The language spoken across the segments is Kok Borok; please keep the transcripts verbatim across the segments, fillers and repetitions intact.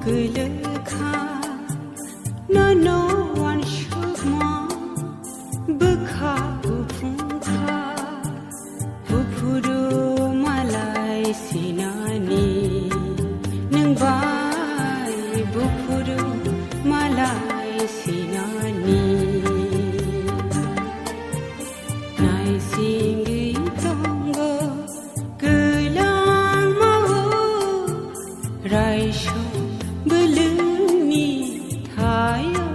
Kwlwkha nono uansukma bwkha buphungkha, buphuru malai sinani, nwng bai buphuru malai sinani. Naisingwi tongo kwlangma o raisok bwlwngni thaio.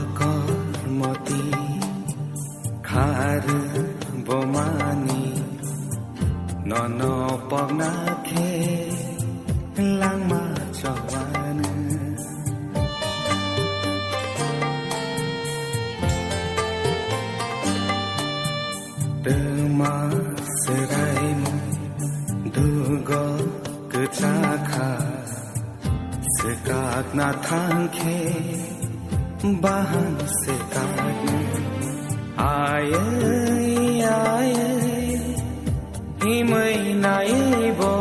Akormoti khar bomani nono pogna khe langma chobani. Twma swraimung dugo kwchakha, swkakna thangkhe bahan swkakna. Ayai, ayai, himwi naibo.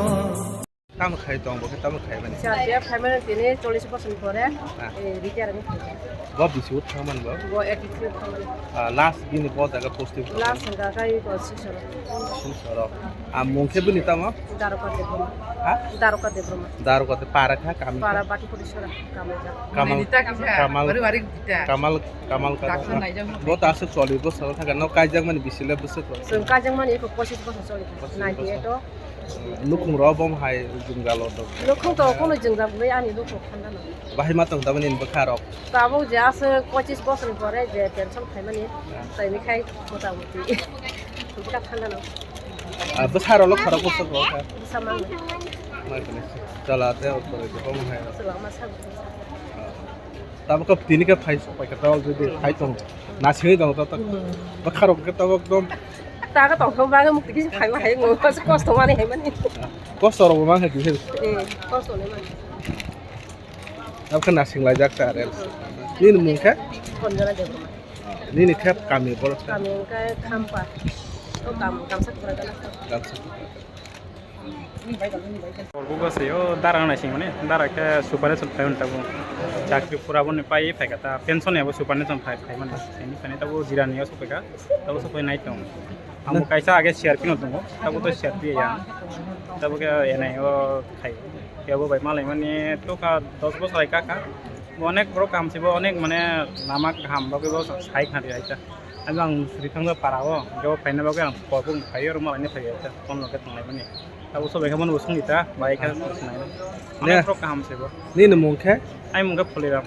Tamo khai tong, bo khe tamo khai mani? Acha, acha, khai mani tini chollish bosor ni pore, ah, eh, retire ni khai. Bo bisi o thang man bo? Bo eighty three thang mani. Ah, last bini bo jaga posting? Last hwnka khe bo Silchar o. Silchar o. Ah, mung khe bini tamo? Daroka Debbarma. Ha? Daroka Debbarma. Daroka de para kha kami kha? Para Bati Kotisora, Kamalja. Kamal, Nini ta kisa, Kamal, bari bari kita. Kamal, Kamal kha. Daksa naijak. Bo ta aswk chollish bosor thang kha, no kaijak mani bisi le bwswk? Chwng kaijak mani eko pochis bosor choli kha. Pochis bosor. Ninety eight o. Nukhung rok bo hai jwngjal o tok. Nukhung to kono jwngjal gwnwi ani nukhung khanda no. Bahai ma tong tamani ni bwkha rok? Tabuk je aswk pochis bosor ni pore je pension khaimani, ya, tei ni khai mota moti bwkha khanda no. Ah, bwsa rok lo khorok bosor bo kha? Bwsa mang. Mai kene. Chala te o pore je bo hai. Chala ma sa. Ah. Tabuk tini khe phai sok pai kha, tabuk jodi phai tong, nasingwi tong, tabuk, hmm, bwkha rok khe tabuk ekdom. Ta khe tong thang bagwi mukti kisa phai ma hai, mo kosto mani hai mani. Kosto rok bo man kha kisa. Eh, kosto le mani. Tabuk khe nasing laijak ta are. Nini mung khe? Konjona Debbarma. Nini khe kami boro? Kami khe Khampa. O kam, Kamsa Kupra gana. Kamsa Kupra. Borok bo se o dara nai sing mane, dara khe supervisor phai hwn tabuk. Chakri pura boni pai phai kha ta, pension yabo supervisor phai, phai mane. Ini phai tabuk jirani o sopai kha, tabuk sopai nai tong. Amo kaisa age C R P no tongo, tabuk to C R P ya. Tabuk khe N I O khai. Kebo bai malai mani to kha dos bosor hai kha kha. Onek borok kaham se bo, onek mane lama kaham bagwi bo sai khna ri hai ta. Ang ang suri thangba para o, hwnkhe o phaina bagwi ang kok bung phai o, ruma laina phai o, phone no khe tong lai mani. Abo sobai khe mani bo song di ta, bai khe song lai mani. Onek borok kaham se bo. Nini mung khe? Ani mung khe Pholiram.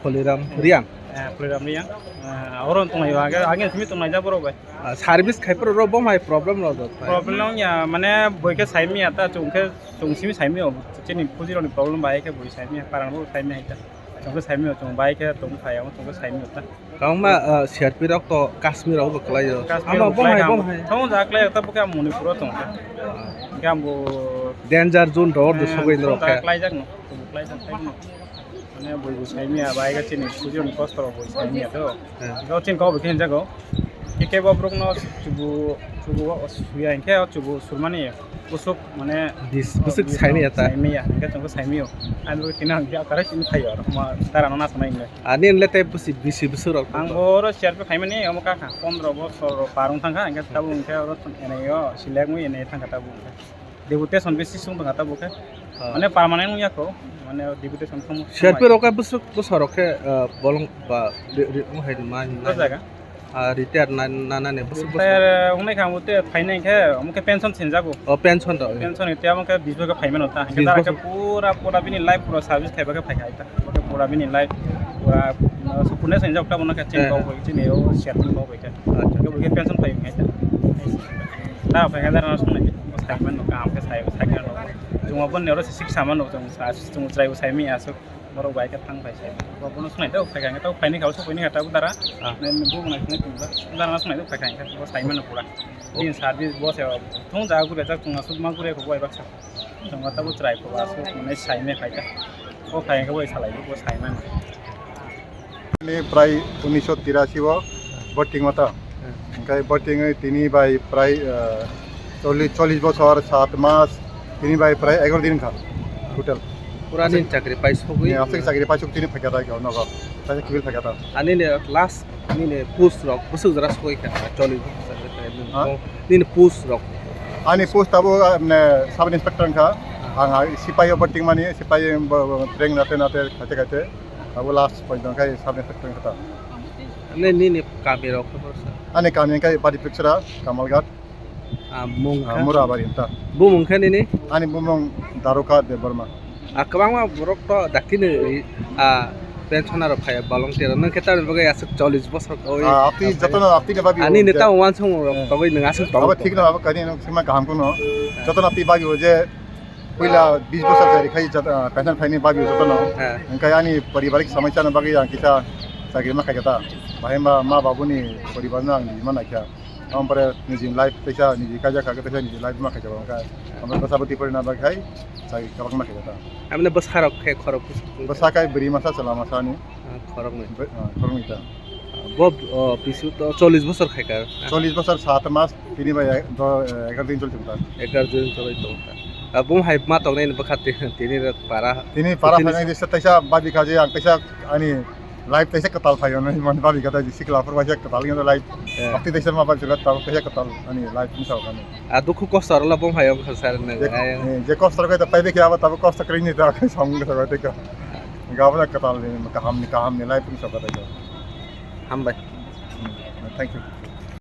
Pholiram Riang? Eh, Pholiram Riang. Eh, oro tong lai o, age, age simi tong lai ja borok bai. Ah, service khai phuru ro bo mai problem ro do. Problem wng ya, mane boi khe sai manya ta, chwng khe, chwng simi sai manya o, chini puji rok ni problem bai khe boi sai manya, para no sai manya hai ta. Chwng khe sai manya, chwng bai khe tong phai ya, chwng khe sai manya ta. Kwbangma, ah, C R P rok to Kashmir rok bo kwlai o. Kashmir rok bo kwlai bo hai. Thong ja kwlai ta bo khe Manipur o tong kha. Khe ang bo danger zone rok, eh, sogwi thong rok ja khe kwlai jak no, kwlai jak no. Mane boi bo sai manya, bai khe chini puji rok ni kosto rok boi sai manya to. Hmm. Bo chini kok bo khe hinjago. Khe kebo borok no chubu, chubu o suya hinkhe o chubu surmani. Bwswk mane bis-, bwswk saimanya ta? Saimanya, hwnkhe chwngkhe saimanya. Ani bagwi tini ang khe kwrwi simi phaio, oro ma dara no nasanai hinwi. Ani le tei bwswk bisi bwswk rok. Ang bo oro C R P phaimani omo kha kha, pondro bosor rok par wng thang kha, hwnkhe tabuk hwnkhe oro N I O select wngwi N I O thang kha tabuk hwnkhe. Deputation basis wng thang kha tabuk khe. Ah. Mane permanent wng ya kho, mane deputation thang. C R P rok khe bwswk bwswk rok khe, ah, bolong ba ri-, ri-, wng hai ma hinwi. O jaga? Ah, retire na, na, na, ni bwswk bwswk. Retire wngnai kha, omo tei phainai khe, omo khe pension sinjago. O, pension rok. Pension ni tei omo khe bis bosor khe phaimano ta. Bis bosor. Hwnkhe dara khe pura, pura bini life pura service khaiba khe phaikha ta. Omo khe pura bini life pura, uh, supune sinjak ta, bono khe chini kok bai, chini o share ni kok bai khe. Acha. Khe bo khe pension phai khai ta. Dara phai khe dara no songnai, bo sai mano, kaham khe sai, sai khe no. Chwng bo ni oro sik sama no, chwng sa, chwng chwrai bo sai mi aswk. Borok bai khe thang phai se. Bo bono sunai do, phai kha, to phai ni kha, so phai ni kha, ta budara. Ah. Ne, ne, bo nai sunai tong da. Budara na sunai do, phai kha, bo sai mano pura. Oh. Din service bo se, thung ja gure, jak thung asuk ma gure, ko bai baksa. Thung ta bo chrai ko, asuk, ne sai me phai kha. Bo phai kha, bo salai, bo sai mano. Ni prai unisho tirashi o voting mata. Hmm. Hingkai voting tini bai prai, eh, chollish, chollish bosor, sat mas, tini bai prai egaro din kha total. Pura nini chakri pai sogwi. Ni aswk chakri pai sogwi tini phai kha ta nogo. Phai kha kibil phai kha ta. Ani ni last nini post rok bwswk jora sogwi kha ta, chollish bosor chakri pai. Ha? Nini post rok. Ani post abo, eh, mane sub inspector wngkha. Ah. Ang, ah, sipai o voting mani, sipai bo, bo, training nate nate khaite khaite. Abo last point wngkha sub inspector wngkha ta. Ani nini kami rok khobor sa? Ani kami wngkha Badi Piksra, Kamalghat. Ah, mung ah, kha? Murabari ta. Bumung kha nini? Ani bumung Daruka Debbarma. Ah, kwbangma borok to daktini, ah, pensioner rok phai volunteer. Nwng khe tamni bagwi aswk chollish bosor togwi. Ah, apni jotono apni ni bagwi ani neta wansong rok togwi nwng aswk togwi. Abo thik no, abo kani nwng sima kaham kuno. Jotono apni bagwi je puila bis bosor jari khai jat-, ah, pension phaini bagwi jotono. Hingkai ani paribarik samosya no bagwi ang kisa chakri ma khaikha ta. Bahai ma, ma babu ni paribar no ang niji ma naikha. Ampore niji life teisa niji kaja kha, teisa niji life ma khaikha bangkha. Amra basa bati pori na bagwi hai chakri kabang ma khaikha ta. Amne bwsa rok khe khorok bwsa. Bwsa kai bwrwi masa chwla masa ni. Ah, khoroknwi. Be-, ah, khoroknwi ta. Bo, oh, bisu to chollish bosor khai kha. Chollish bosor sat mas, tini bai ek-, do, eh, egaro din choli thung ta. Egaro din choli thung ta. Ah, bum hai ma tongnai ni bwkha ti-, tini rok para. Tini para tini phainai jesa teisa babi kha je ang teisa ani life teisa kwtal phai hwnwi mani babi kha ta sikla phur bai kwtal ngi life. Eh. Apti teisa ma babi kha ta teisa kwtal ani life ni sao kani. Ah, dukhu kosto rok la bum hai wngkha sir nang. Je, eh, je kosto rok ta pai de kya ba ta kosto kri ni ta song ta ta. Gabra kwtal ni kaham ni kaham ni life ni sao ta. Hambai. Hmm, thank you.